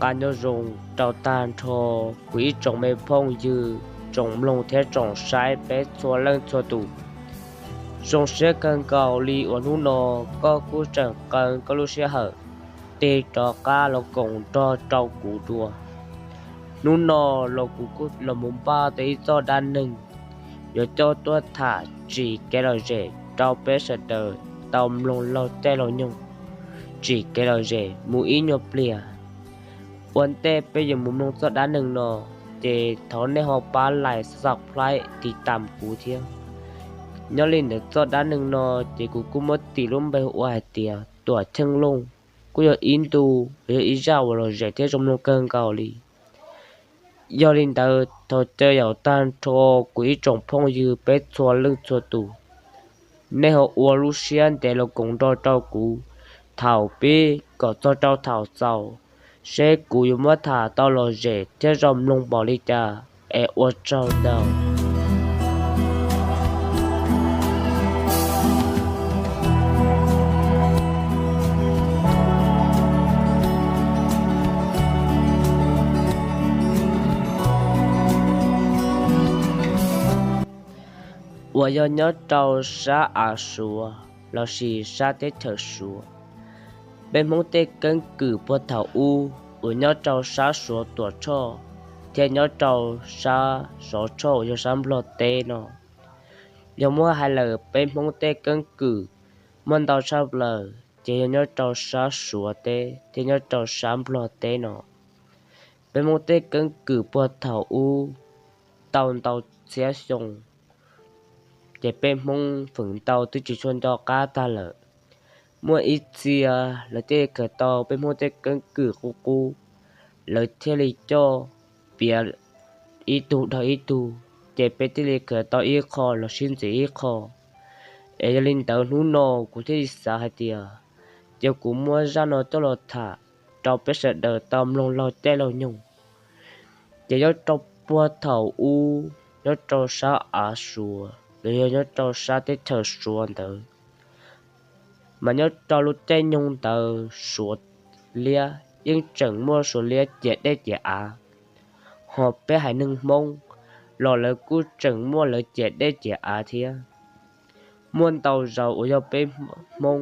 Nyob zoo rau tag nrho kuv ib tsoom me phooj ywg, tsoom mloog thiab tsoom saib peb txhua leej txhua tus. Zoo siab kawg nkaus li uas hnub no koj kuj tseem qee koj lub sij hawm tig rov qab los koom nrog rau kuv dua. Hnub no los kuv kuj los mus npaj tau ib txoj dab neeg yuav coj tuaj tham tsim kev lom zem rau peb sawv daws tau mloog laug caij laug nyoog, tsim kev lom zem mus ib nyuag pliag. Ua ntej peb yuav mus mloog txoj dab neeg no, ces thov nej ho pab like, subscribe, tiv tam kuv thiab. Nyob li ntawd txoj dab neeg no ces kuv kuj muab tis lub npe ua hais tias Tuam Cheej Looj, kuj yog ib ntu, yog ib zaj uas lom zem thiab zoo mloog kawg nkaus li. Yog li ntawd thaum caw yaum tag nrho kuv ib tsoom phooj ywg peb txhua leej txhua tus, nej ho ua lub siab ntev los koom nrog rau kuv thaum pib kom txog rau thaum xaus, seb kuv yuav muab tham tau lom zem thiab zoo mloog npaum li cas, es ua tsaug ntau. Uas yog nyob rau sab av Suav lossis sab teb chaws Suav. Peb Hmoob tej keeb kwm puag thaum ub uas nyob rau sab Suav Tuam Tshoj thiab nyob rau sab Sov Tshoj uas yog sab Nplog teb no, yog muab hais lawm peb Hmoob tej keeb kwm muaj ntau tshaj plaws ces yog nyob rau sab Suav teb thiab nyob rau sab Nplog teb no. Peb Hmoob tej keeb kwm puag thaum ub tau ntau txhiab xyoo, ces peb Hmoob feem ntau twb tsis tshua nco qab tag lawm. Muaj ib txhia lawv thiaj li khaws tau peb Hmoob tej keeb kwm qub qub, lawv thiaj li coj piav ib tug dhau ib tug, ces peb thiaj li khaws tau ib qho los sib ntxiv ib qho. Es yog li ntawd hnub no kuv thiaj li xav hais tias, ces kuv muab zaj no coj los tham rau peb sawv daws tau mloog laug caij laug nyoog. Ces nyob rau puag thaum ub, nyob rau sab av Suav los yog nyob rau sab teb chaws Suav ntawd, mas nyob rau lub caij nyoog ntawd Suav liab yeej tseem muaj Suav liab ciam dej ciam av, ho peb haiv neeg Hmoob los lawv kuj tseem muaj lawv ciam dej ciam av thiab. Muaj ntau zaus uas yog peb Hmoob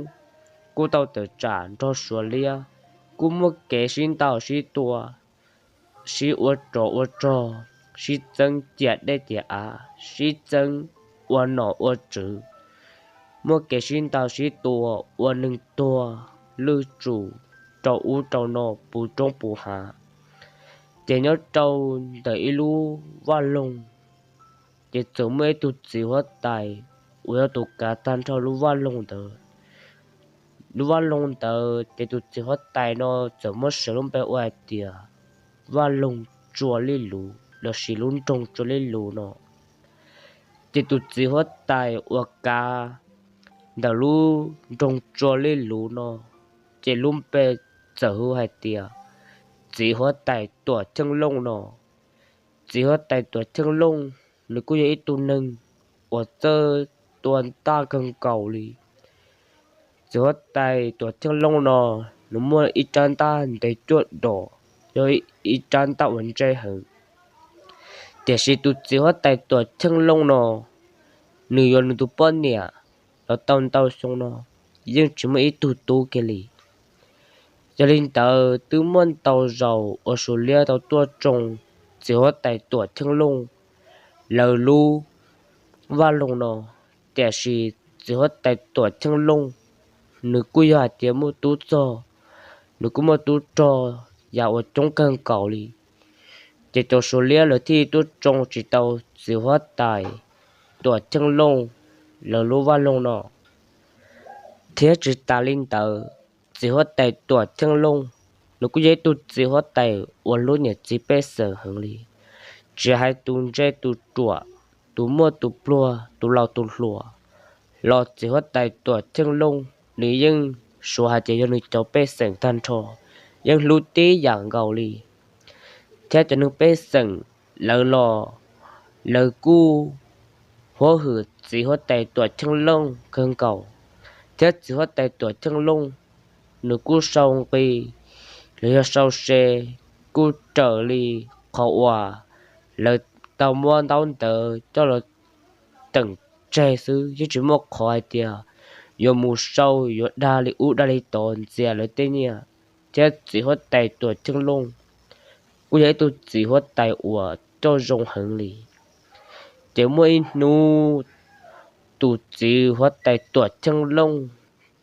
kuj tau tawm tsam nrog Suav liab, kuj muaj kev sib ntaus sib tua, sib ua rog ua rog, sib txeeb ciam dej ciam av, sib txeeb ua nom ua tswv, muaj kev sib ntaus sib tua, ua neeg tuag lwj tsum rau ub rau no puv roob puv hav. Ces nyob rau ntawm ib lub vaj loog, ces txawm muaj ib tug txiv huab tais uas yog tus kav tag nrho lub vaj loog ntawd. Lub vaj loog ntawd ces tus txiv huab tais no txawm muab seev lub npe ua hais tias vaj loog Tsua Lij Luv lossis lub nroog Tsua Lij Luv no. Ces tus txiv huab tais uas kav ntawm lub nroog Tsua Lij Luv no, ces lub npe txawm hu hais tias txiv huab tais Tuam Cheej Looj no. Txiv huab tais Tuam Cheej Looj, nws kuj yog ib tug neeg uas txawj tua ntaj kawg nkaus li. Txiv huab tais Tuam Cheej Looj no, nws muaj ib rab ntaj ntev cuaj dos, yog ib rab ntaj uas ntse heev. Tiam sis tus txiv huab tais Tuam Cheej Looj no, nws yuav nws tus poj niam los tau ntau xyoo no, yeej tsis muaj ib tug tub kiag li. Yog li ntawd twb muaj ntau zaus uas Suav liab tau tuaj tsoo txiv huab tais Tuam Cheej Looj lawv lub vaj loog no, tiam sis txiv huab tais Tuam Cheej Looj, nws kuj yog hais tias muaj tub txog, nws kuj muaj tub rog yam uas coob kawg nkaus li. Ces cov Suav liab lawv thiaj tuaj tsoo tsis tau txiv huab tais Tuam Cheej Looj lawv lub vaj loog no. Thiab tsis tas li ntawd, txiv huab tais Tuam Cheej Looj, nws kuj yog ib tug txiv huab tais uas hlub niam txiv pej xeem heev li. Tsis hais tus ntse tus ruam, tus muaj tus pluag, tus laus tus hluas, los txiv huab tais Tuam Cheej Looj nws yeej suav hais tias yog nws cov pej xeem tag nrho, yeej hlub tib yam nkaus li. Thiab cov neeg pej xeem lawv los lawv kuj huab hwm txiv huab tais Tuam Cheej Looj kawg nkaus. Thiab txiv huab tais Tuam Cheej Looj, nws kuj sau nqi los yog sau se kuj raws li qhov uas lawv tau muab ntaub ntawv coj los teem tseg xwb, yeej tsis muaj qhov hais tias yuav mus sau yuav dag li ub dag li tod ntxias lawv tej nyiaj. Thiab txiv huab tais Tuam Cheej Looj kuj yog ib tug txiv huab tais uas coj zoo heev li. Ces muaj ib hnub tus txiv huab tais Tuam Cheej Looj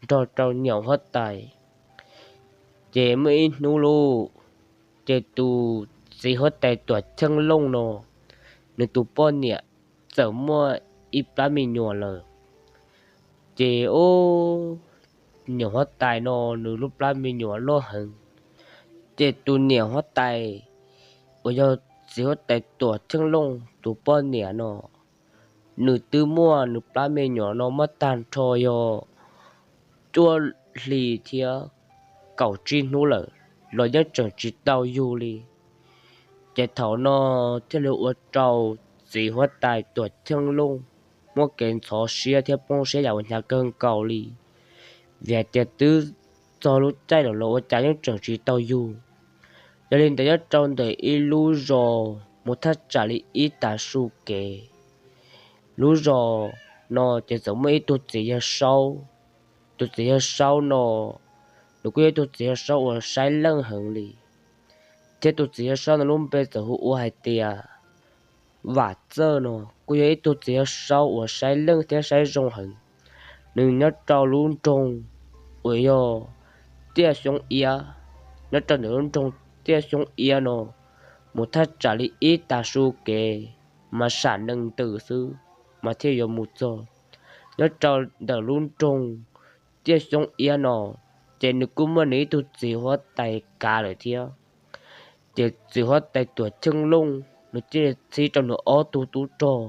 nrog rau niam huab tais, ces muaj ib hnub lauj, ces tus txiv huab tais Tuam Cheej Looj no, nws tus poj niam txawm muaj ib plab me nyuam lawm. Ces ub, niam huab tais no nws lub plab me nyuam loj heev, ces tus niam huab tais uas yog txiv huab tais Tuam Cheej Looj tus poj niam no, nws twb muaj nws plab me nyuam no muaj tag nrho yog cuaj hlis thiab kaum tsib hnub lawm los yeej tseem tsis tau yug li. Ces thaum no thiaj li ua rau txiv huab tais Tuam Cheej Looj muaj kev ntxhov siab thiab poob siab yam uas hnyav kawg nkaus li, vim hais tias twb txog lub caij lawm los ua cas yeej tseem tsis tau yug. Yog li ntawd nyob rau ntawm ib lub zos mus thaj tsam li ib tav su kev, lub zos no ces txawm muaj ib tug txiv yawg saub. Tus txiv yawg saub no, nws kuj yog ib tug txiv yawg saub uas saib leej heev li, thiab tus txiv yawg saub no lub npe txawm hu ua hais tias Vam Txawj no, kuj yog ib tug txiv yawg saub uas saib leej thiab saib zoo heev. Nws nyob rau lub nroog uas yog Tiaj Xyoob Iab, nyob rau ntawm lub nroog Tiaj Xyoob Iab no mus thaj tsam li ib tav su kev mas sam nees ntws xwb mas thiaj yuav mus txog. Nyob rau ntawm lub nroog Tiaj Xyoob Iab no, ces nws kuj muaj nws ib tug txiv huab tais kav lawm thiab. Ces txiv huab tais Tuam Cheej Looj nws thiaj li txib rau nws ob tug tub rog.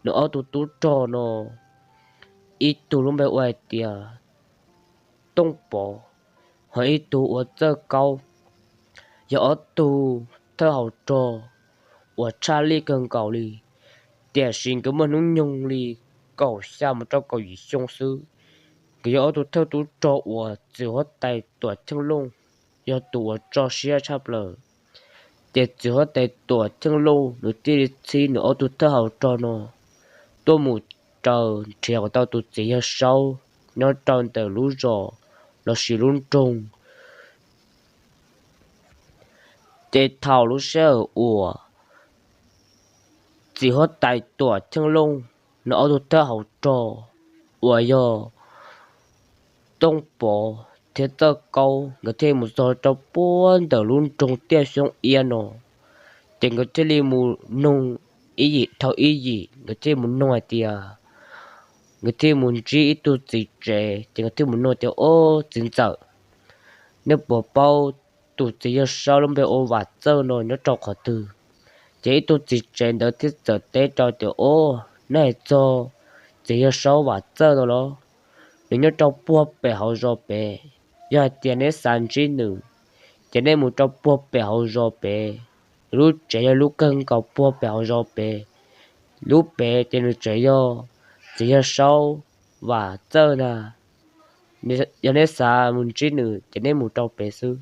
Nws ob tug tub rog no, ib tug lub npe hu ua hais tias Tooj Pov, ho ib tug ua Txawj Kaub, yog ob tug thawj hauv rog uas tshaj lij kawg nkaus li. Tiam sis nkawd muaj hnub nyoog li kaum xya mus rau kaum yim xyoo xwb. Nkawd yog ob tug thawj tub rog uas txiv huab tais Tuam Cheej Looj yog tus uas tso siab tshaj plaws. Ces txiv huab tais Tuam Cheej Looj nws thiaj li txib nws ob tug thawj hauv rog no tuaj mus raws nrhiav kom tau tus txiv yawg saub nyob rau ntawm lub zos lossis lub nroog. Ces thaum lub sij hawm uas txiv huab tais Tuam Cheej Looj nws ob tug thawj hauv rog uas yog Tooj Pov thiab Txawj Kaub nkawd thiaj mus txog rau puag ntawm lub nroog Tiaj Xyoob Iab no. Ces nkawd thiaj li mus noog ib yim dhau ib yim, nkawd thiaj mus noog hais tias, nkawd thiaj mus ntsib ib tug txiv tsev, ces nkawd thiaj mus noog tias, Ob, txiv ntxawm, nej puas paub tus txiv yawg saub lub npe ua Vam Txawj no nyob rau qhov twg? Ces ib tug txiv tsev ntawd thiaj txawm teb rau tias, Ob, nej hais txog txiv yawg saub Vam Txawj no los? Nws nyob rau puag pem hauv zos pem. Yog hais tias neb xav ntsib nws, ces nej mus rau puag pem hauv zos pem. Nws lub tsev yog lub kawg nkaus puag pem hauv zos pem. Lub pem ces nws tsev yog txiv yawg saub Vam Txawj ntag. Yog neb xav mus ntsib nws ces neb mus rau pem xwb.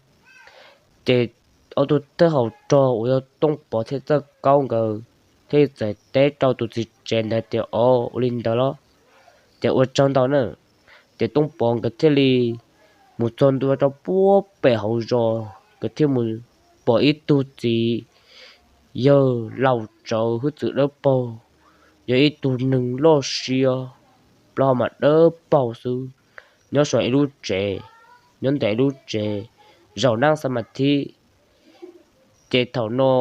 Ces ob tug thawj hauv rog uas yog Tooj Pov thiab Txawj Kaub nkawd thiaj txawm teb rau tus txiv tsev ntawd tias, Ob, ua li ntawd los? Ces ua tsaug ntau na. Ces Tooj Pov nkawd thiaj li mus txog ntua rau puag pem hauv zos, nkawd thiaj mus pom ib tug txiv yawg laus tsawv hwj txwv dawb paug, yog ib tug neeg loj siab, plaub hau mas dawb paug xwb, nyob saum ib lub tsev, nyob ntawm ib lub tsev, zaum nab xa ma thib. Ces thaum no,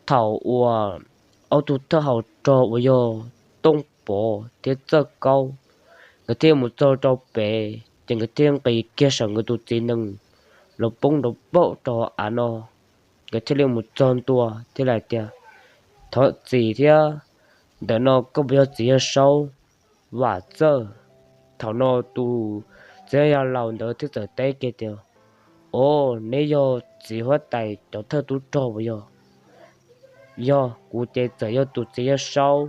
thaum uas ob tug thawj hauv rog uas yog Tooj Pov thiab Txawj Kaub, nkawd thiaj mus txog rau pem, ces nkawd thiaj nqis kiag saum nkawd tus txiv nees los poob nrov paum rau av no. Nkawd thiaj li mus txog ntua thiaj li hais tias, Thov txim thiab, ntawm no koj puas yog txiv yawg saub Vam Txawj? Thaum no tus txiv yawg laus ntawd thiaj txawm teb kiag tias, Ob, neb yog txiv huab tais cov thawj tub rog puas yog? Yog, kuv ces txawm yog tus txiv yawg saub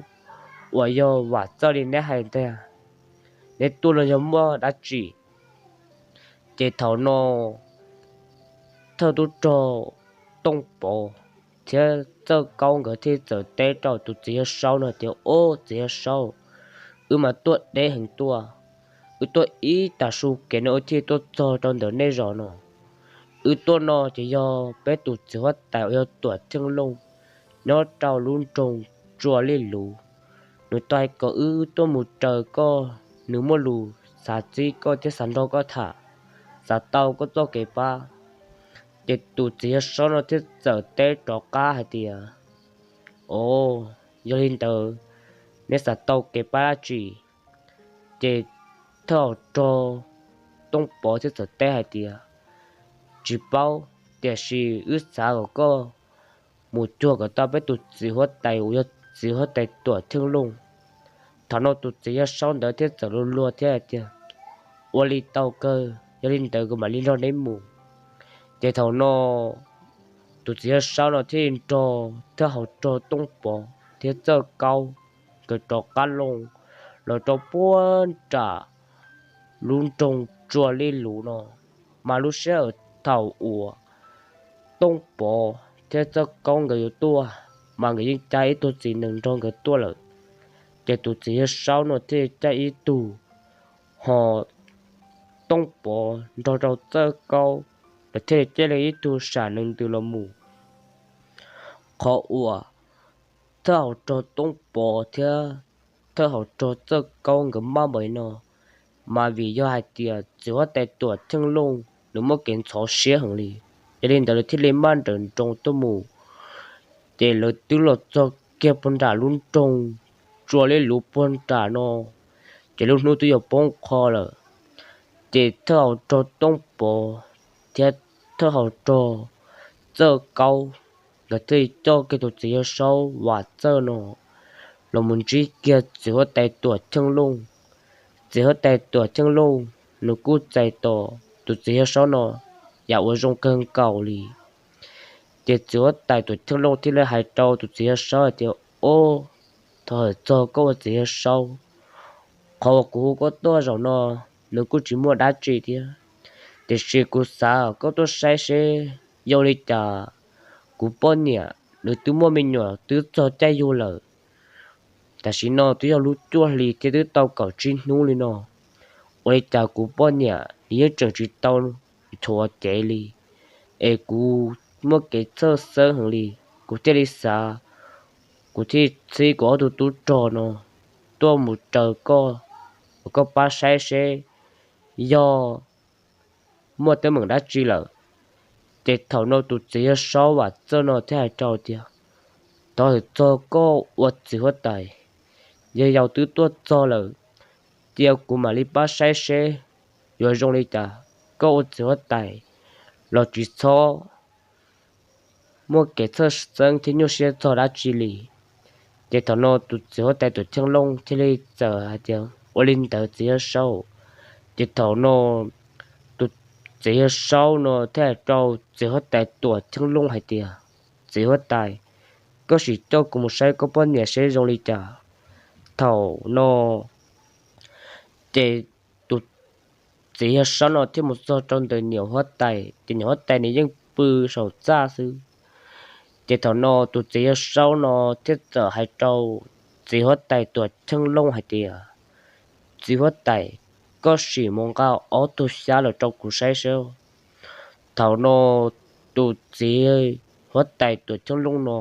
uas yog Vam Txawj li neb hais ntag. Neb tuaj no yog muaj dab tsi? Ces thaum no thawj tub rog Tooj Pov thiab Txawj Kaub nkawd thiaj txawm teb rau tus txiv Yawg Saub no tias, Ob, txiv Yawg Saub, wb mas tuaj deb heev tuaj, wb tuaj ib tag su kev no wb thiaj tuaj txog rau ntawm nej zos no. Wb tuaj no ces yog peb tus txiv huab tais uas yog Tuam Theej Looj nyob rau lub nroog Tsua Lij Luv. Nws tau hais kom wb tuaj mus raws koj, nws muaj lus xav txib koj thiab xav nrog koj tham, xav tau koj txoj kev pab. Ces tus txiv Yawg Saub no thiaj txawm teb rov qab hais tias, Ob, yog li ntawd, neb xav tau kev pab dab tsi? Ces thawj hauv rog Tooj Pov thiaj txawm teb hais tias, Tsis paub, tiam sis wb xav kom koj mus cuag kom tau peb tus txiv huab tais uas yog txiv huab tais Tuam Theej Looj. Thaum no tus txiv Yawg Saub ntawd thiaj txawm luag luag thiab hais tias, Ua li tau kawg, yog li ntawd kuv mam li nrog neb mus. Ces thaum no tus txiv Yawg Saub no thiaj nrog thawj hauv rog Tooj Pov thiab Txawj Kaub nkawd rov qab loo los rau puag nram lub nroog Tsua Lij Luv no. Mas lub sij hawm thaum uas Tooj Pov thiab Txawj Kaub nkawd yuav tuaj, mas nkawd yeej cab ib tug txiv nees nrog nkawd tuaj lawm. Ces tus txiv Yawg Saub no thiaj cab ib tug, ho Tooj Pov nrog rau Txawj Kaub lawv thiaj cab li ib tug sam nees ntws los mus. Qhov uas thawj hauv rog Tooj Pov thiab thawj hauv rog Txawj Kaub nkawd maj npaum li no, mas vim yog hais tias txiv huab tais Tuam Theej Looj nws muaj kev ntxhov siab heev li. Yog li ntawd lawv thiaj li maj nrawm nroos tuaj mus. Ces lawv twb los txog kiag puag nram lub nroog Tsua Lij Luv puag nram no, ces lub hnub twb yuav poob qho lawm. Ces thawj hauv rog Tooj Pov thiab thawj hauv rog Txawj Kaub nkawd thiaj li coj kiag tus txiv Yawg Saub Vam Txawj no los mus ntsib kiag txiv huab tais Tuam Theej Looj. Txiv huab tais Tuam Theej Looj nws kuj txais tos tus txiv Yawg Saub no yam uas zoo kawg nkaus li. Ces txiv huab tais Tuam Theej Looj thiaj li hais rau tus txiv Yawg Saub hais tias, Ob, thov hawm txog koj ua txiv Yawg Saub, qhov uas kuv hu koj tuaj zaum no nws kuj tsis muaj dab tsi thiab, tiam sis kuv xav koj tuaj saib seb yog li cas kuv poj niam nws twb muaj me nyuam twb txog caij yug lawm. Tam sim no twb yog lub cuaj hli thiab twb tau kaum tsib hnub li no, ua li cas kuv poj niam nws yeej tseem tsis tau nchuav cev li, es kuv muaj kev txhawj xeeb heev li. Kuv thiaj li xav, kuv thiaj txhib kuv ob tug tub rog no tuaj mus raws koj, kom koj pab saib seb yog muaj teeb meem dab tsi lawm. Ces thaum no tus txiv Yawg Saub Vam Txawj no thiaj hais rau tias, Thov hawm txog koj ua txiv huab tais, yog yau twb tuaj txog lawm, cia kuv mam li pab saib seb yuav zoo li cas. Koj ua txiv huab tais los tsis txhob muaj kev txhawj xeeb thiab nyuaj siab txog dab tsi li. Ces thaum no tus txiv huab tais Tuam Theej Looj thiaj li txawm hais tias, Ua li ntawd txiv Yawg Saub. Ces thaum no tus txiv Yawg Saub no thiaj hais rau txiv huab tais Tuam Theej Looj hais tias, Txiv huab tais, koj sim coj kuv mus saib koj poj niam seb zoo li cas. Thaum no ces tus txiv Yawg Saub no thiaj mus txog rau ntawm niam huab tais, ces niam huab tais nws yeej pw saum txaj xwb. Ces thaum no tus txiv Yawg Saub no thiaj txawm hais rau txiv huab tais Tuam Theej Looj hais tias, Txiv huab tais, koj sim mus nqa ob tug xyab los rau kuv saib seb. Thaum no tus txiv huab tais Tuam Theej Looj no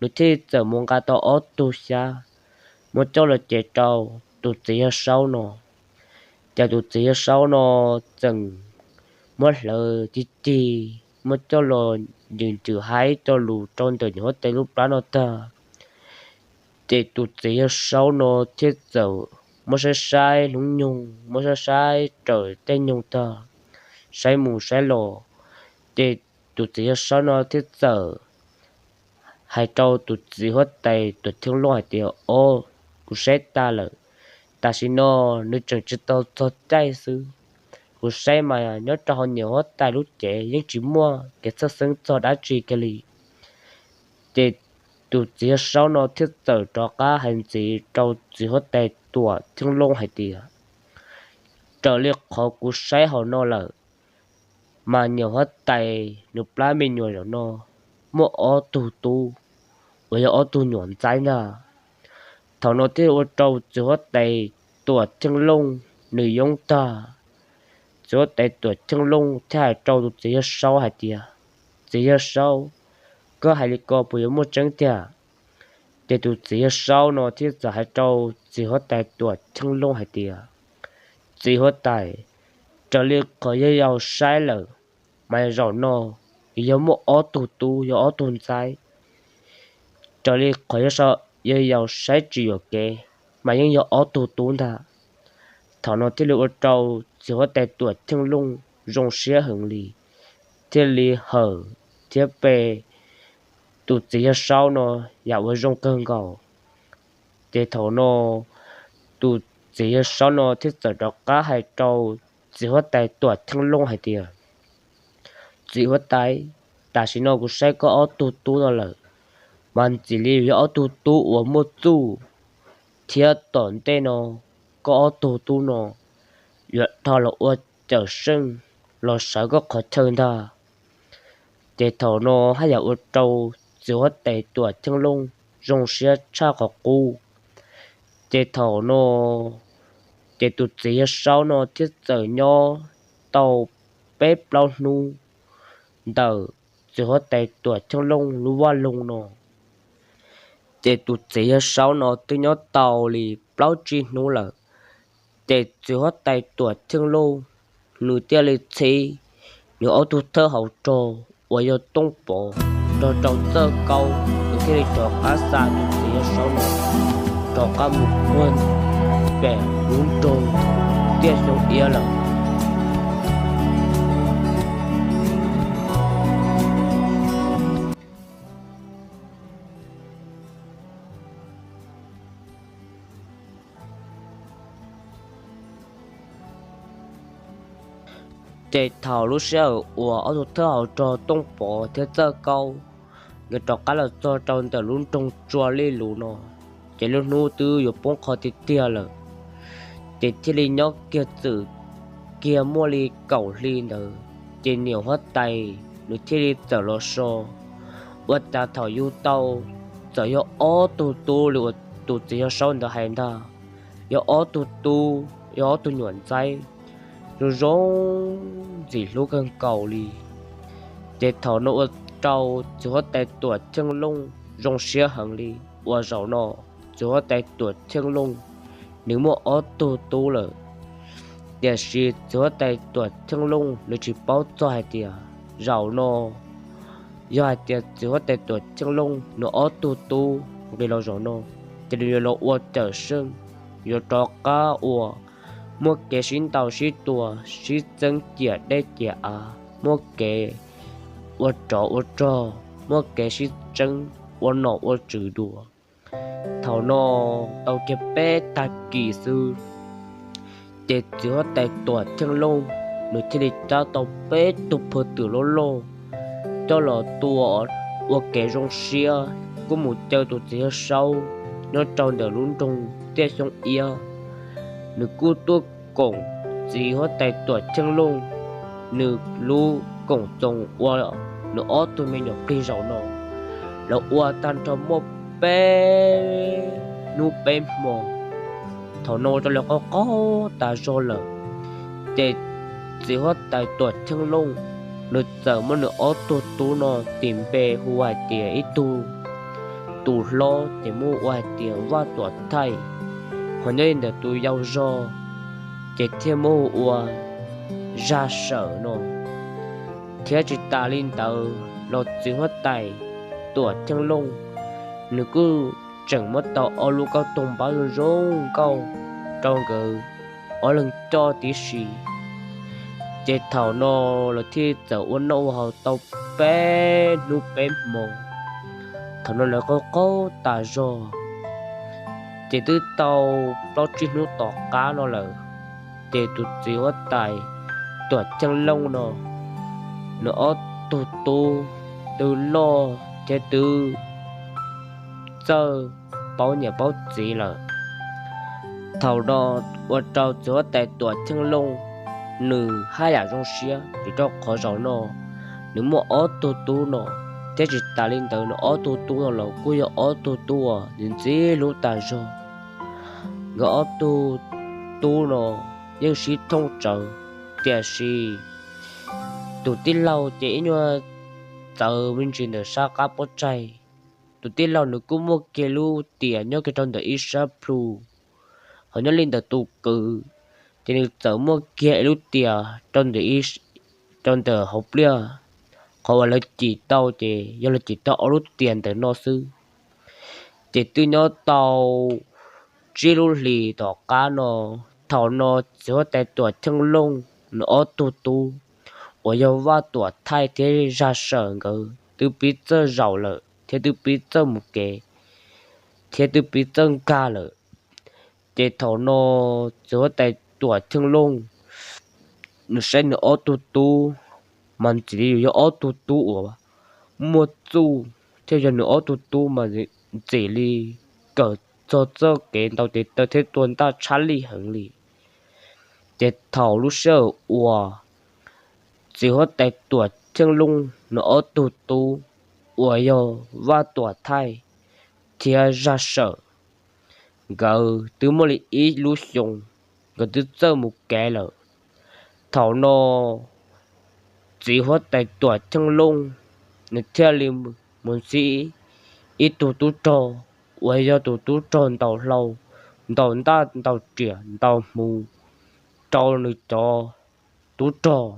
nws thiaj txawm mus nqa tau ob tug xyab, muab coj los cev rau tus txiv Yawg Saub no. Ces tus txiv Yawg Saub no txawm muab hlawv cig cig, muab coj los ncws ncws hais cov lus rau ntawm niam huab tais lub plab no tag. Ces tus txiv Yawg Saub no thiaj txawm muab saib saib hnub nyoog, muab saib saib raws tej nyoog tag, saib mus saib los. Ces tus txiv Yawg Saub no thiaj txawm hais rau tus txiv huab tais Tuam Theej Looj hais tias, Ob, kuv saib tas lawm, tam sim no nws tseem tsis tau txog caij xwb. Kuv saib mas nyob rau hauv niam huab tais lub cev yeej tsis muaj kev txhawj xeeb txog dab tsi kiag li. Ces tus txiv Yawg Saub no thiaj txawm rov qab hais ntxiv rau txiv huab tais Tuam Theej Looj hais tias, Raws li qhov kuv saib hauv no lawm, Mas niam huab tais nws plab me nyuam zaum no muaj ob tug tub uas yog ob tug nyuam ntxaib ntag. Thaum no thiaj ua rau txiv huab tais Tuam Cheej Looj nws yoob tag. Txiv huab tais Tuam Cheej Looj thiaj hais rau tus txiv yawg Saub hais tias, Txiv yawg Saub, koj hais li ko puas yuav muaj tseeb tiag? Ces tus txiv yawg Saub no thiaj txawm hais rau txiv huab tais Tuam Cheej Looj hais tias, Txiv huab tais, raws li qhov yawg yaus saib lawm, mas zaum no yog muaj ob tug tub, yog ob tug ntxaib. Raws li qhov yawg yaus saib tsis yuam kev, mas yeej yog ob tug tub ntag. Thaum no thiaj li ua rau txiv huab tais Tuam Cheej Looj zoo siab heev li, thiaj li hawm thiab pe tus txiv yawg Saub no yam uas zoo kawg nkaus. Ces thaum no tus txiv yawg Saub no thiaj txawm rov qab hais rau txiv huab tais Tuam Cheej Looj hais tias, Txiv huab tais, tam sim no kuv saib koj ob tug tub no lawm, mas ntxim li yog ob tug tub uas muaj txuj, thiab tom ntej no koj ob tug tub no yuav dhau los ua cawm seej los sawv koj qhov chaw ntag. Ces thaum no haj yam ua rau txiv huab tais Tuam Cheej Looj zoo siab tshaj qhov qub. Ces thaum no ces tus txiv yawg Saub no thiaj txawm nyob tau peb plaub hnub ntawm txiv huab tais Tuam Cheej Looj lub vaj loog no. Ces tus txiv yawg Saub no twb nyob tau li plaub tsib hnub lawm, ces txiv huab tais Tuam Cheej Looj nws thiaj li txib nws ob tug thawj hauv rog uas yog Tooj Pov nrog rau Txawj Kaub, nws thiaj li rov qab xa tus txiv yawg Saub no rov qab mus puag pem lub nroog Tiaj Xyoob Iab lawm. Ces thaum lub sij hawm uas ob tug thawj hauv rog Tooj Pov thiab Txawj Kaub nkawd rov qab los txog rau ntawm lub nroog Tsua Lij Lus no, ces lub hnub twb yuav poob qho tiag tiag lawm. Ces thiaj li nyob kiag txwm kiag muaj li kaum hli ntawd, ces niam huab tais nws thiaj li txawm los so. Ua cas thaum yug tau txawm yog ob tug tub li uas tus txiv yawg Saub ntawd hais ntag, yog ob tug tub, yog ob tug nyuam ntxaib zoo zoo ntxim hlub kawg nkaus li. Ces thaum no ua rau txiv huab tais Tuam Cheej Looj zoo siab heev li, uas zaum no txiv huab tais Tuam Cheej Looj nws muaj ob tug tub lawm. Tiam sis txiv huab tais Tuam Cheej Looj nws tsis paub txog hais tias zaum no yog hais tias txiv huab tais Tuam Cheej Looj nws ob tug tub nqis los zaum no, ces nws yuav los ua cawm seej, yuav rov qab ua, muaj kev sib ntaus sib tua, sib txeeb ciam dej ciam av, muaj kev ua tsov ua rog, muaj kev sib txeeb ua nom ua tswv dua. Thaum no tau kiag peb tag kis xwb, ces txiv huab tais Tuam Cheej Looj nws thiaj li cab tau peb tug phawj twm loj loj coj los tua ua kev zoo siab, kuj mus caw tus txiv yawg Saub nyob rau ntawm lub nroog Tiaj Xyoob Iab. Nws kuj tuaj koom txiv huab tais Tuam Cheej Looj nws lub koom txoos ua nws ob tug me nyuam plig zaum no. Lawv ua tag nrho muaj peb hnub peb hmo, thaum no ua rau lawv qaug qaug tas zog lawm. Ces txiv huab tais Tuam Cheej Looj nws txawm muab nws ob tug tub no tis npe hu hais tias ib tug, tus hlob ces muab hu ua hais tias Vaj Tuam Thaij, ho nyob li ntawm tus yau zog ces thiaj muab hu ua Zaj Sawm no. Thiab tsis tas li ntawd los txiv huab tais Tuam Cheej Looj nws kuj tseem muab tau ob lub kauj toog npab zoo zoo nkauj rau nkawd ob leeg coj tib si. Ces thaum no lawv thiaj txawm ua noj ua haus tau peb hnub peb hmo. Thaum no lawv qaug qaug tas zog, ces twb tau plaub tsib hnub tom qab no lawm, ces tus txiv huab tais Tuam Cheej Looj no nws ob tug tub twb loj thiab twb txawj paub niam paub txiv lawm. Thaum no ua rau txiv huab tais Tuam Cheej Looj nws haj yam zoo siab vim rau qhov zaum no nws muaj ob tug tub no, thiab tsis tas li ntawd nws ob tug tub no los kuj yog ob tug tub uas nws ntxim hlub tas zog. Nkawd ob tug tub no yeej sib thooj tsawv, tiam sis tus tij laug ces ib nyuag txawv me ntsis ntawm sab qab pob tsaig. Tus tij laug nws kuj muaj kiag lub tiam nyob kiag rau ntawm ib sab plhu, ho nyob li ntawm tus kwv ces nws txawm muaj kiag ib lub tiam rau ntawm hauv pliaj. Qhov uas lawv cim tau ces yog lawv cim tau ob lub tiam ntawm no xwb. Ces twb nyob tau tsib lub hlis tom qab no, thaum no txiv huab tais Tuam Cheej Looj nws ob tug tub uas yog Vaj Tuam Thaij thiab Zaj Sawm nkawd twb pib txawj zaum lawm thiab twb pib txawj mus kev thiab twb pib txawj nkag lawm. Ces thaum no txiv huab tais Tuam Cheej Looj nws saib nws ob tug tub mas ntxim li yog ob tug tub uas muaj txuj, thiab yog nws ob tug tub mas ntxim li kawm txog txoj kev ntaus tes taw thiab tua ntaj tshaj lij heev li. Ces thaum lub sij hawm uas txiv huab tais Tuam Cheej Looj nws ob tug tub uas yog Vaj Tuam Thaij thiab Zaj Sawm nkawd twb muaj li ib lub xyoo, nkawd twb txawj mus kev lawm. Thaum no txiv huab tais Tuam Cheej Looj nws thiaj li mus ntsib ib tug tub rog uas yog tus tub rog ntaus hlau, ntaus ntaj ntaus riam ntaus hmuv rau nws cov tub rog.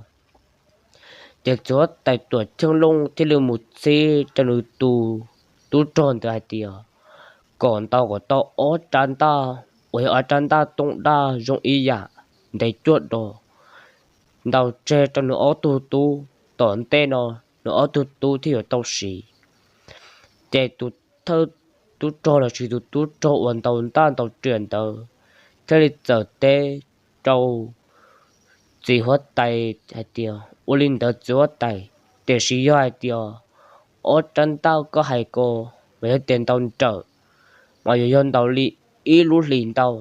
Ces txiv huab tais Tuam Cheej Looj thiaj li mus txib rau nws tus tub rog ntawd hais tias kom ntaus kom tau ob rab ntaj uas yog ob rab ntaj tooj daj zoo ib yam ntev cuaj do, ntaus tseg rau nws ob tug tub, tom ntej no nws ob tug tub thiaj yuav tau siv. Ces tus thawj tub rog lossis tus tub rog uas ntaus ntaj ntaus riam ntawd thiaj li txawm teb rau txiv huab tais hais tias, ua li ntawd txiv huab tais, tiam sis yog hais tias ob rab ntaj koj hais ko mas yog tias ntaus nrawm mas yuav yog ntaus li ib lub hlis ntau,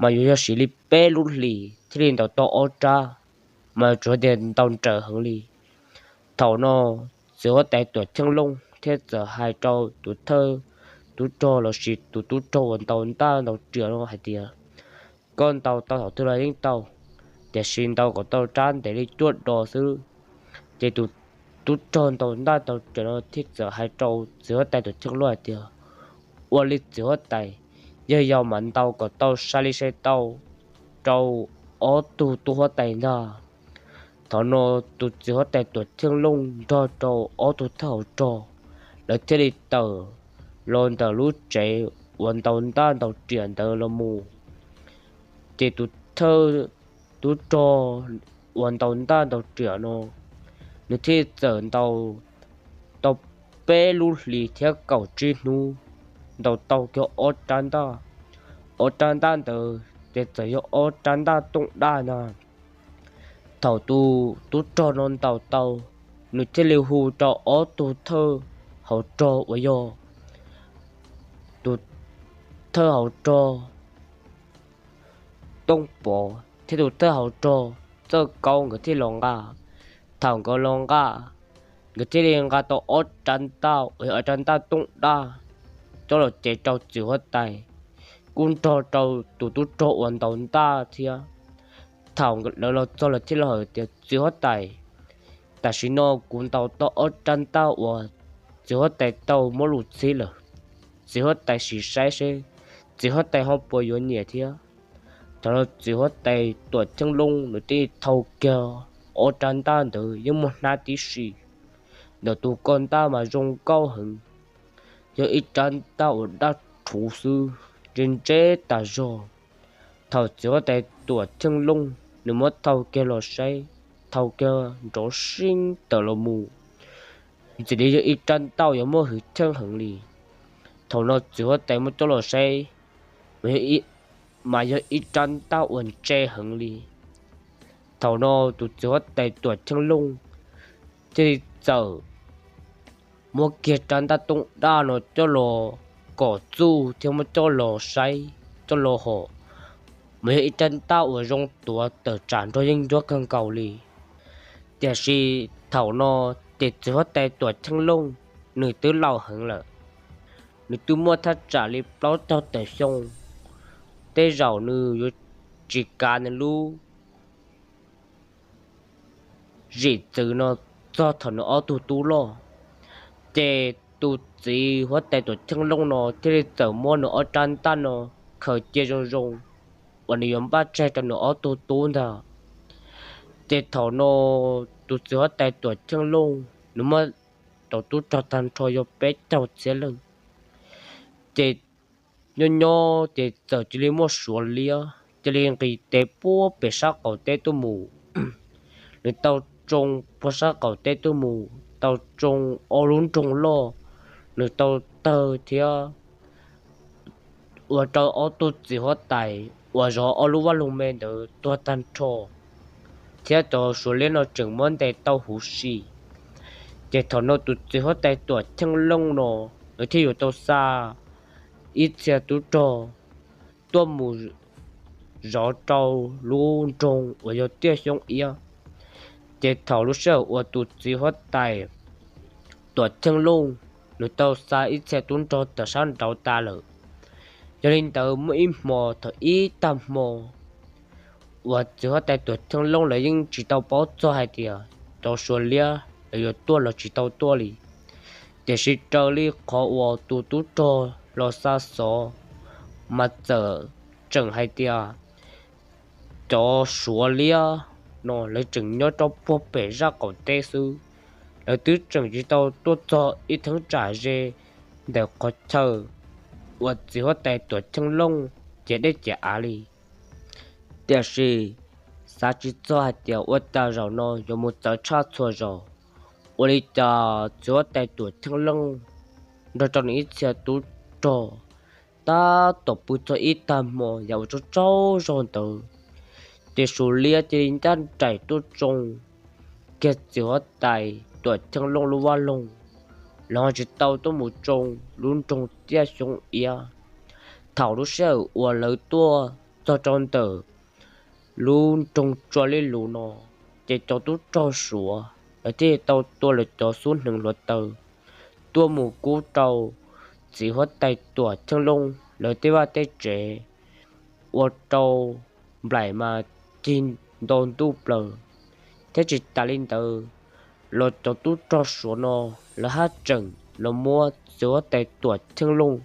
mas yuav yog siv li peb lub hlis thiaj li ntaus tau ob rab, mas tsuas tias ntaus nrawm heev li. Thaum no txiv huab tais Tuam Cheej Looj thiaj txawm hais rau tus thawj tub rog lossis tus tub rog uas ntaus ntaj ntaus riam no hais tias, koj ntaus tau thaum twg los yeej tau, tiam sis ntaus kom tau rab ntev li cuaj do xwb. Ces tus tub rog ntaus ntaj ntaus riam no thiaj txawm hais rau txiv huab tais Tuam Cheej Looj hais tias, ua li txiv huab tais, yog yog mas ntaus kom tau sai li sai tau rau ob tug tub huab tais ntag. Thaum no tus txiv huab tais Tuam Cheej Looj nrog rau ob tug thawj hauv rog, lawv thiaj li tawm los ntawm lub tsev uas ntaus ntaj ntaus riam ntawd los mus. Ces tus thawj tub rog uas ntaus ntaj ntaus riam no, nws thiaj txawm ntaus tau peb lub hlis thiab kaum tsib hnub, ntaus tau kiag ob rab ntaj. Ob rab ntaj ntawd ces txawm yog ob rab ntaj tooj daj ntag. Thaum tus tub rog no ntaus tau, nws thiaj li hu rau ob tug thawj hauv rog uas yog tus thawj hauv rog Tooj Pov thiab tus thawj hauv rog Txawj Kaub nkawd thiaj los nqa. Thaum nkawd los nqa, nkawd thiaj li nqa tau ob rab ntaj uas yog ob rab ntaj tooj daj coj los cev rau txiv huab tais, kuj nrog rau tus tub rog uas ntaus ntaj thiab. Thaum lawv los txog lawv thiaj li hais tias, txiv huab tais, tam sim no kuv ntaus tau ob rab ntaj uas txiv huab tais tau muab lus txib lawm, txiv huab tais sim saib seb txiv huab tais ho puas yuav nyiam thiab. Thaum no txiv huab tais Tuam Cheej Looj nws thiaj thau kiag ob rab ntaj ntawd yeej muaj hnab tib si, ntawm tus ko ntaj mas zoo nkauj heev, yog ib rab ntaj uas daj rhuv xwb, ntse ntse tas zog. Thaum txiv huab tais Tuam Cheej Looj nws muab thau kiag los saib, thau kiag nrov sib tawm los mus, ntxim li yog ib rab ntaj uas yog muaj hwj chim heev li. Thaum no txiv huab tais muab coj los saib, mas yog ib rab ntaj uas ntse heev li. Thaum no tus txiv huab tais Tuam Cheej Looj thiaj li txawm muab kiag rab ntaj tooj daj no coj los kom txuj thiab muab coj los saib, coj los hom mas yog ib rab ntaj uas zoo tuav tawm tsam nrog yeej ncuab kawg nkaus li. Tiam sis thaum no ces txiv huab tais Tuam Cheej Looj nws twb laus heev lawm, nws twb muaj thaj tsam li plaub caug tawm xyoo. Tej zaum nws yuav tsis kav nws lub zim txwv no txog thaum nws ob tug tub loj. Ces tus txiv huab tais Tuam Cheej Looj no thiaj li txawm muab nws ob rab ntaj no khaws cia zoo zoo uas nws yuav npaj tseg rau nws ob tug tub ntag. Ces thaum no tus txiv huab tais Tuam Cheej Looj nws muaj cov tub rog tag nrho yog peb caug txhiab leej. Ces nyob nyob ces txawm cia li muaj Suav liab cia li nqis tes puag pem sab qaum teb tuaj mus. Nws tau tsoo puag sab qaum teb tuaj mus tau tsoo ob lub nroog loj, nws tau tawg thiab ua rau ob tug txiv huab tais uas zov ob lub vaj loog me ntawd tuag tag nrho, thiab cov Suav liab no tseem muab ntes tau huv si. Ces thaum no tus txiv huab tais Tuam Cheej Looj no nws thiaj yuav tau xa ib txhia tub rog tuaj mus zov rau lub nroog uas yog Tiaj Xyoob Iab. Ces thaum lub sij hawm uas tus txiv huab tais Tuam Cheej Looj nws tau xa ib txhia tub rog tawm sab nraud tas lawm, yog li ntawd muaj ib hmo thaum ib tag hmo uas txiv huab tais Tuam Cheej Looj lawv yeej tsis tau paub txog hais tias cov Suav liab lawv yuav tuaj los tsis tau tuaj li. Tiam sis raws li qhov uas tus tub rog los xa xov mas txawm tseem hais tias cov Suav liab no lawv tseem nyob rau puag pem zaj qaum teb xwb, lawv twb tseem tsis tau tuaj txog ib theeb tsam ze ntawm qhov chaw uas txiv huab tais Tuam Cheej Looj ciav dej ciav av li. Tiam sis xav tsis txog hais tias ua cas zaum no yuav mus txawv tshaj txhua zaus. Ua li cas txiv huab tais Tuam Cheej Looj nrog rau nws ib txhia tub rog tab tom pw txog ib tag hmo yam uas tsaug tsaug zog ntawd, ces Suav liab cia li ncaj nraim tuaj tsoo kiag txiv huab tais Tuam Cheej Looj lub vaj loog, los tsis tau tuaj mus tsoo lub nroog Tiaj Xyoob Iab. Thaum lub sij hawm uas lawv tuaj txog rau ntawm lub nroog Tsua Lij Lus no, ces cov tub rog Suav lawv thiaj tau tua lawv cov xub hneev hluav taws tuaj mus kub rau txiv huab tais Tuam Cheej Looj lawv tej vaj tej tsev, ua rau nplaim mas cig ntau ntuj plaws. Thiab tsis tas li ntawd los cov tub rog Suav no lawv haj tseem los muab txiv huab tais Tuam Cheej Looj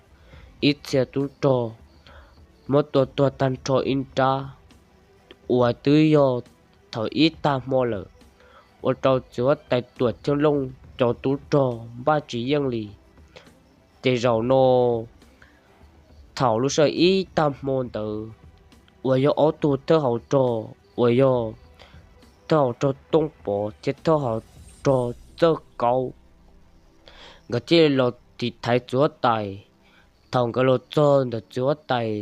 ib txhia tub rog muab tua tuag tag nrho ib nrab uas twb yog thaum ib tag hmo lawm, ua rau txiv huab tais Tuam Cheej Looj cov tub rog npaj tsis yeej li. Ces zaum no thaum lub sij hawm ib tag hmo ntawd uas yog ob tug thawj hauv rog uas yog thawj hauv rog Tooj Pov thiab thawj hauv rog Txawj Kaub, nkawd thiaj los tiv thaiv txiv huab tais. Thaum nkawd los txog ntawm txiv huab tais,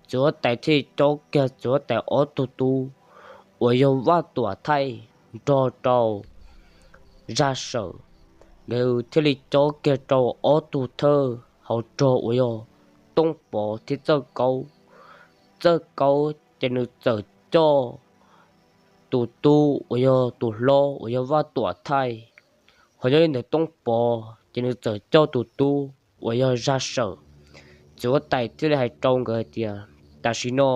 txiv huab tais thiaj cob kiag txiv huab tais ob tug tub uas yog Vaj Tuam Thaij nrog rau Zaj Sawm, nkawd thiaj li cob kiag rau ob tug thawj hauv rog uas yog Tooj Pov thiab Txawj Kaub. Txawj Kaub ces nws txawm coj tus tub uas yog tus hlob uas yog Vaj Tuam Thaij, ho nyob li ntawm Tooj Pov ces nws txawm coj tus tub uas yog Zaj Sawm. Txiv huab tais thiaj li hais rau nkawd hais tias, tam sim no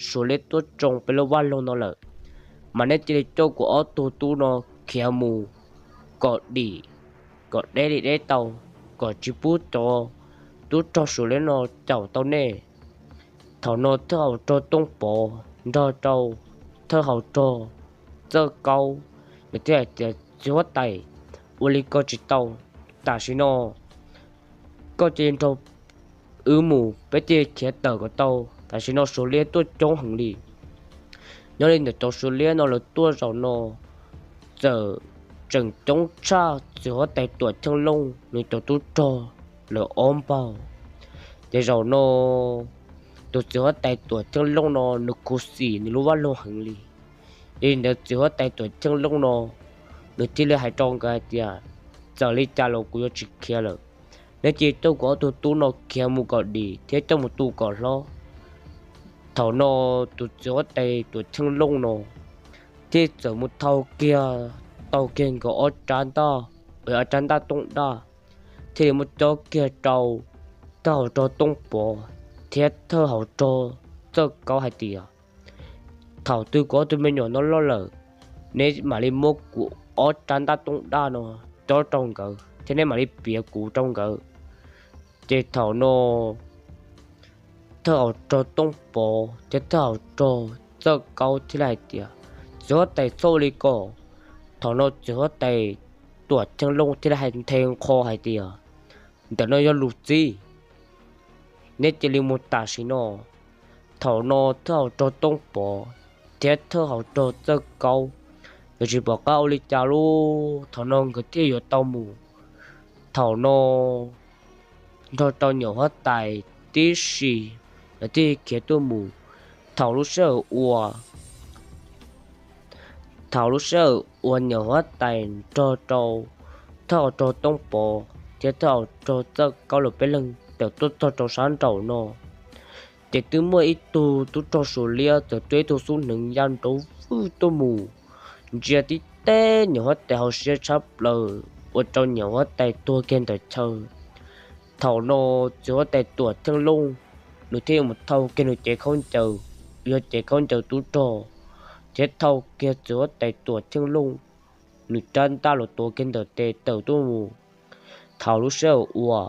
Suav liab tuaj tsoo peb lub vaj loog no lawm, mas nej cia li coj kuv ob tug tub no khiav mus kom dim, kom deb li deb tau, kom tsis pub cov tub rog Suav liab no caum tau nej. Thaum no thawj hauv rog Tooj Pov nrog rau thawj hauv rog Txawj Kaub, nws thiaj hais tias, txiv huab tais, ua li ko tsis tau. Tam sim no koj cia li nrog wb mus, peb thiaj khiav tawm kom tau. Tam sim no Suav liab tuaj coob heev li. Nyob li ntawm cov Suav liab no lawv tuaj zaum no txawm tseem coob tshaj txiv huab tais Tuam Cheej Looj nws cov tub rog lawm ob npaug. Ces zaum no tus txiv huab tais Tuam Cheej Looj no nws khuv xim nws lub vaj loog heev li. Yog li ntawd txiv huab tais Tuam Cheej Looj no nws thiaj li hais rau nkawd hais tias, txawm li cas los kuv yuav tsis khiav lawm. Nej cia li coj kuv ob tug tub no khiav mus kom dim thiab coj mus tu kom hlob. Thaum no tus txiv huab tais Tuam Cheej Looj no thiaj txawm mus thau kiag, tau kiag nkawd ob rab ntaj, ob rab ntaj tooj daj, thiaj li muab cob kiag rau thawj hauv rog Tooj Pov thiab thawj hauv rog Txawj Kaub hais tias, thaum twg kuv ob tug me nyuam no loj lawm, neb mam li muab kuv ob rab ntaj tooj daj no cob rau nkawd thiab neb mam li piav kuv rau nkawd. Ces thaum no thawj hauv rog Tooj Pov thiab thawj hauv rog Txawj Kaub thiaj li hais tias, txiv huab tais txhob ua li ko. Thaum no txiv huab tais Tuam Cheej Looj thiaj li hais nthe nqho hais tias, ntawm no yog lus txib, neb cia li mus tam sim no. Thaum no thawj hauv rog Tooj Pov thiab thawj hauv rog Txawj Kaub tsis pom qab ua li cas li, thaum no nkawd thiaj yuav tau mus. Thaum no nrog rau nyuam huab tais tib si, lawv thiaj khiav tuaj mus. Thaum lub sij hawm uas thaum lub sij hawm uas nyuam huab tais nrog rau thawj hauv rog Tooj Pov thiab thawj hauv rog Txawj Kaub lawv peb leeg tawm tuaj txog rau sab nraum no, ces twb muaj ib tug tub rog Suav liab txawm tua ib tug xub hneev ya nrov vwj tuaj mus, ntsia tib teb nyuam huab tais hauv siab tshaj plaws, ua rau nyuam huab tais tuag kiag ntawm chaw. Thaum no txiv huab tais Tuam Cheej Looj nws thiaj mus thau kiag nws cev khaub ncaws, yog cev khaub ncaws tub rog, thiab thau kiag txiv huab tais Tuam Cheej Looj nws rab ntaj los tuav kiag ntawm tes tawm tuaj mus. Thaum lub sij hawm uas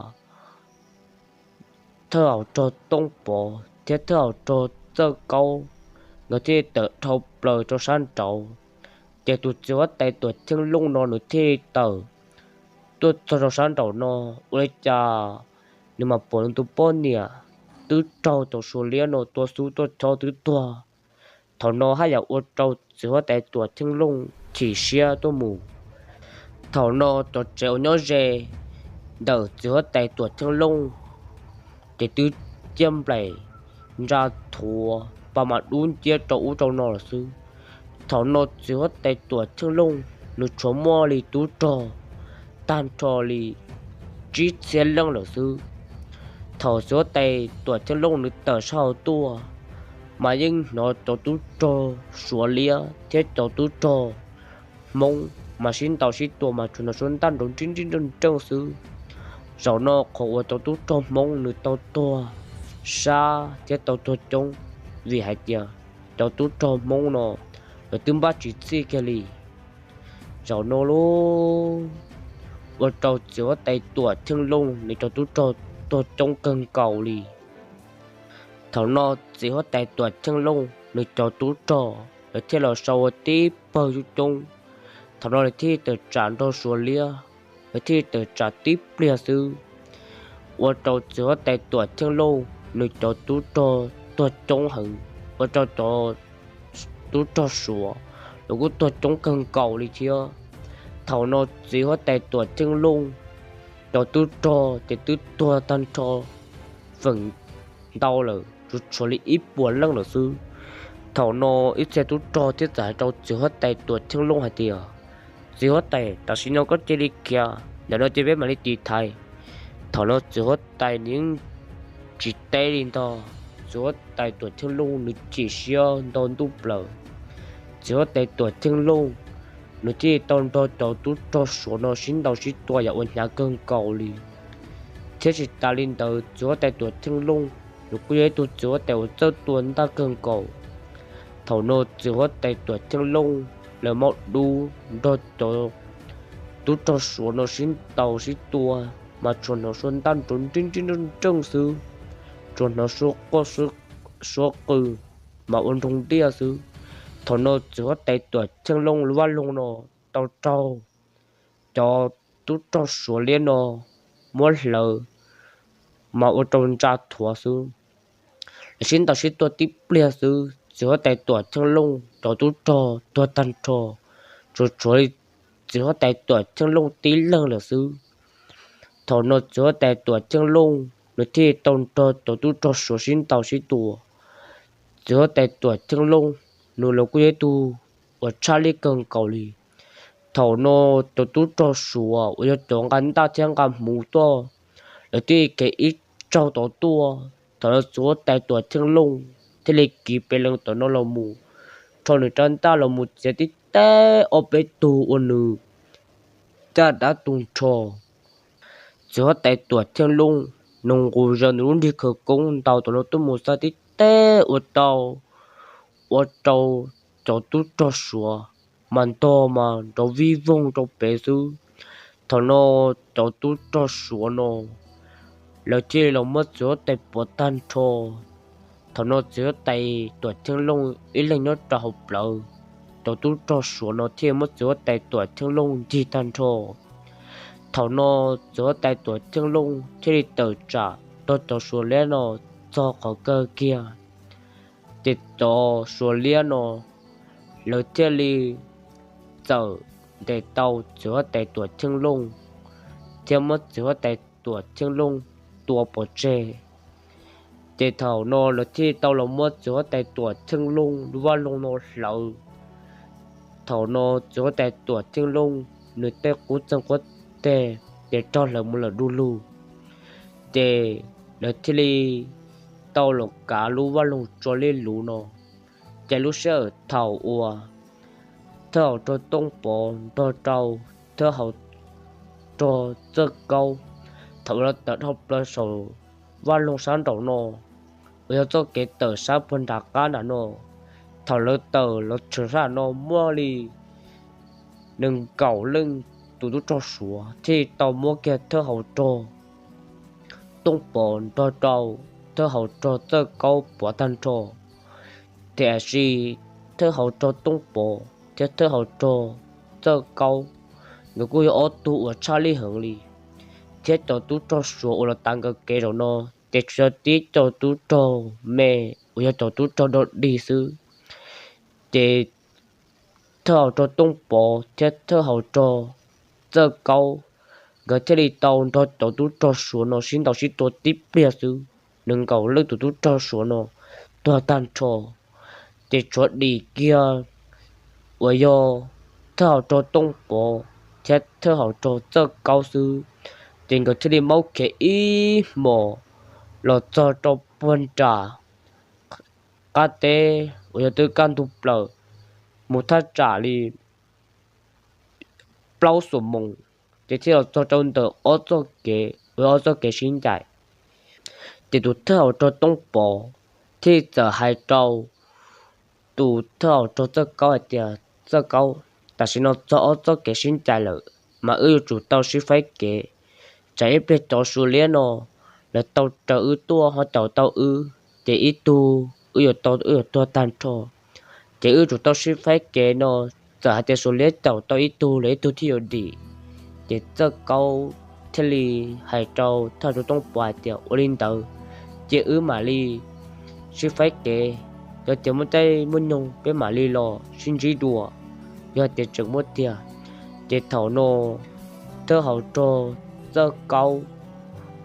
thawj hauv rog Tooj Pov thiab thawj hauv rog Txawj Kaub nkawd thiaj tawm dhau plaws rau sab nraud, ces tus txiv huab tais Tuam Cheej Looj no nws thiaj tawm tuaj txog rau sab nraum no. Ua li cas nws mam pom nws tus poj niam twb raug tus Suav liab no tua xub tuaj chob twb tuag. Thaum no haj yam ua rau txiv huab tais Tuam Cheej Looj chim siab tuaj mus. Thaum no cov tsev uas nyob ze ntawm txiv huab tais Tuam Cheej Looj ces twb ciaj nplaim ntsa thuav pa mas dub nciab rau ub rau no lawm xwb. Thaum no txiv huab tais Tuam Cheej Looj nws tshuav muaj li tub rog tag nrho li tsib txhiab leej lawm xwb. Thaum txiv huab tais Tuam Cheej Looj nws tawm sab hauv tuaj, mas yeej hnov cov tub rog Suav liab thiab cov tub rog Hmoob mas sib ntaus sib tua mas tsuas hnov suab ntaj nrov nrib nrib nreej nreej xwb. Zaum no qhov uas cov tub rog Hmoob nws tau tuag sab thiab tau tuag coob, vim hais tias cov tub rog Hmoob no lawv twb npaj tsis txhij kiag li. Zaum no lub ua rau txiv huab tais Tuam Cheej Looj nws cov tub rog tuag coob kawg nkaus li. Thaum no txiv huab tais Tuam Cheej Looj nws cov tub rog lawv thiaj los sau ua tib pawg coob coob. Thaum no lawv thiaj tawm tsam nrog Suav liab, lawv thiaj tawm tsam tib pliag xwb, ua rau txiv huab tais Tuam Cheej Looj nws cov tub rog tuag coob heev, ua rau cov tub rog Suav los kuj tuag coob kawg nkaus li thiab. Thaum no txiv huab tais Tuam Cheej Looj cov tub rog ces twb tuag tag nrho feem ntau lawm, tsuas tshuav li ib puas leej lawm xwb. Thaum no ib txhia tub rog thiaj txawm hais rau txiv huab tais Tuam Cheej Looj hais tias, txiv huab tais, tam sim no koj cia li khiav, ntawm no ces peb mam li tiv thaiv. Thaum no txiv huab tais nws yeej tsis teb li ntag, txiv huab tais Tuam Cheej Looj nws chim siab nto ntuj plaws. Txiv huab tais Tuam Cheej Looj nws thiaj tau nrog cov tub rog Suav no sib ntaus sib tua yam uas hnyav kawg nkaus li. Thiab tsis tas li ntawd txiv huab tais Tuam Cheej Looj nws kuj yog ib tug txiv huab tais uas txawj tua ntaj kawg nkaus. Thaum no txiv huab tais Tuam Cheej Looj lawv maub dub nrog cov tub rog Suav no sib ntaus sib tua, mas tsuas hnov suab ntaj nrov nrib nrib nreej nreej xwb, tsuas hnov suab quaj suab qw mas ua nroo ntiaj xwb. Thaum no txiv huab tais Tuam Cheej Looj lub vaj loog no tau raug cov tub rog Suav liab no muab hlawv mas ua rau ntsa thuav xwb. Lawv sib ntaus sib tua tib pliag xwb, txiv huab tais Tuam Cheej Looj cov tub rog tuag tag nrho, tsuas tshuav li txiv huab tais Tuam Cheej Looj tib leeg lawm xwb. Thaum no txiv huab tais Tuam Cheej Looj nws thiaj tau nrog cov tub rog Suav sib ntaus sib tua. Txiv huab tais Tuam Cheej Looj nws los kuj yog ib tug uas tshaj lij kawg nkaus li. Thaum no cov tub rog Suav uas yog cov nqa ntaj thiab nqa hmuv tuaj, lawv thiaj khiav ib tsaug tod tuaj. Thaum no txiv huab tais Tuam Cheej Looj thiaj li kiv pes lees tom no los mus, rho nws rab ntaj los mus txiav tib teb ob peb tug ua nws caj dab tu nrho. Txiv huab tais Tuam Theej Looj nws nqus zaws nws lub nrig khawv koob ntaus tom no tuaj mus xwb tib teb ua tau, ua rau cov tub rog Suav mas ntog mas nrov vij voog rau pem xwb. Thaum no cov tub rog Suav no lawv thiaj li los muab txiv huab tais puav tag nrho. Thaum no txiv huab tais Tuam Theej Looj ib leeg nyob rau hauv plawv, cov tub rog Suav no thiaj muab txiv huab tais Tuam Theej Looj ncig tag nrho. Thaum no txiv huab tais Tuam Theej Looj thiaj li tawm tsam rau cov Suav liab no txog qhov kawg kiag. Ces cov Suav liab no lawv thiaj li txawm ntes tau txiv huab tais Tuam Theej Looj thiab muab txiv huab tais Tuam Theej Looj tua pov tseg. Ces thaum no lawv thiaj tau los muab txiv huab tais Tuam Theej Looj lub vaj loog no hlawv. Thaum no txiv huab tais Tuam Theej Looj nws tej qub txeeg qub teg ces raug hlawv mus lawm du lug. Ces lawv thiaj li tau los kav lub vaj loog Tsua Liaj Luv no. Ces lub sij hawm thaum uas thawj hauv rog Tooj Pov nrog rau thawj hauv rog Txawj Kaub, thaum uas lawv tawm dhau plaws saum vaj loog sab nraum no uas yog txoj kev tawm sab puag nram qab nram no, thaum lawv tawm los tshwm sab no muaj li nees nkaum leej tus tub rog Suav thiaj tau muab kiag thawj hauv rog Tooj Pov nrog rau thawj hauv rog Txawj Kaub puav tag nrho. Tiam sis thawj hauv rog Tooj Pov thiab thawj hauv rog Txawj Kaub nkawd kuj yog ob tug uas tshaj lij heev li, thiab cov tub rog Suav uas los tav nkawd kev zaum no ces tsuas yog tib co tub rog me uas yog cov tub rog dog dig xwb. Ces thawj hauv rog Tooj Pov thiab thawj hauv rog Txawj Kaub nkawd thiaj li tau nrog cov tub rog Suav no sib ntaus sib tua tib pliag xwb, nees nkaum leej tus tub rog Suav no tuag tag nrho. Ces tshuav dim kiag uas yog thawj hauv rog Tooj Pov thiab thawj hauv rog Txawj Kaub xwb. Ces nkawd thiaj li maub khiav ib hmos los txog rau puag nram qab teb uas yog twb kaj ntug plaws mus thaj tsam li plaub xuab moos, ces thiaj los txog rau ntawm ob txoj kev uas ob txoj kev sib ncaim. Ces tus thawj hauv rog Tooj Pov thiaj txawm hais rau tus thawj hauv rog Txawj Kaub hais tias, Txawj Kaub, tam sim no txog ob txoj kev sib ncaim lawm, mas wb yuav tsum tau sib faib kev. Tsam ib pliag cov Suav liab no lawv tau raws wb tuaj ho caum tau wb, ces ib tug wb yuav tau, wb yuav tuag tag nrho. Ces wb tsum tau sib faib kev no, txawm hais tias Suav liab caum tau ib tug los ib tug thiaj yuav dim. Ces Txawj Kaub thiaj li hais rau thawj hauv rog Tooj Pov hais tias, ua li ntawd ces wb mam li sib faib kev, yog tias muaj caij muaj nyoog peb mam li los sib ntsib dua, yog tias tseem muaj tiag. Ces thaum no thawj hauv rog Txawj Kaub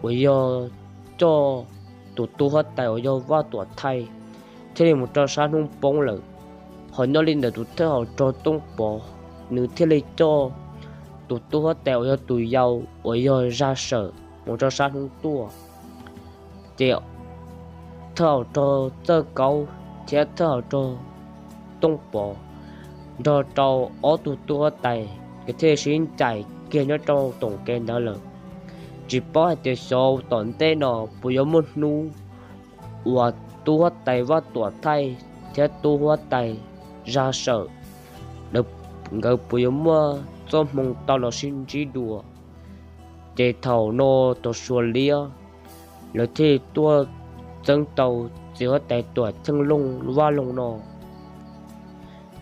uas yog coj tus tub huab tais uas yog Vaj Tuam Thaij thiaj li mus rau sab hnub poob lawm. Ho nyob li ntawm tus thawj hauv rog Tooj Pov, nws thiaj li coj tus tub huab tais uas yog tus yau uas yog Zaj Sawm mus rau sab hnub tuaj. Ces thawj hauv rog Txawj Kaub thiab thawj hauv rog Tooj Pov nrog rau ob tug tub huab tais nkawd thiaj sib ncaim kiag nyob rau toom kev ntawd lawm. Tsis paub hais tias xyov tom ntej no puas yuav muaj hnub uas tub huab tais Vaj Tuam Thaij thiab tub huab tais Zaj Sawm nkawd puas yuav muaj txoj hmoo tau los sib ntsib dua. Ces thaum no cov Suav liab lawv thiaj tuaj txeeb tau txiv huab tais Tuam Theej Looj lub vaj loog no.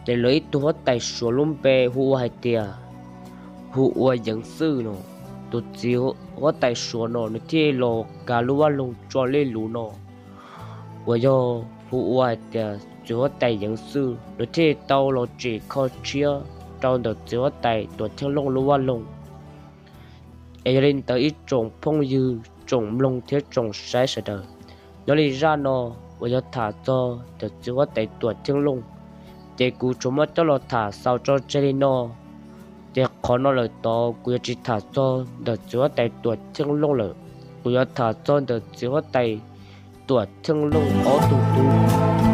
Ces lawv ib tug huab tais Suav lub npe hu ua hais tias, hu ua Yeev Xwj no. Tus txiv huab tais Suav no nws thiaj los kav lub vaj loog Tsua Lej Luv no uas yog hu ua hais tias txiv huab tais Yeev Xwj, nws thiaj tau los tsim kho tshiab rau ntawm txiv huab tais Tuam Theej Looj lub vaj loog. Es yog li ntawd ib tsoom phooj ywg, tsoom mloog thiab tsoom saib sawv daws, nyob li zaj no uas yog tham txog ntawm txiv huab tais Tuam Theej Looj, ces kuv tsuas muab coj los tham xaus tso tseg li no. Ces qhov no lawm tod kuv yuav tsis tham txog ntawm txiv huab tais Tuam Theej Looj lawm, kuv yuav tham txog ntawm txiv huab tais Tuam Theej Looj ob tug tub.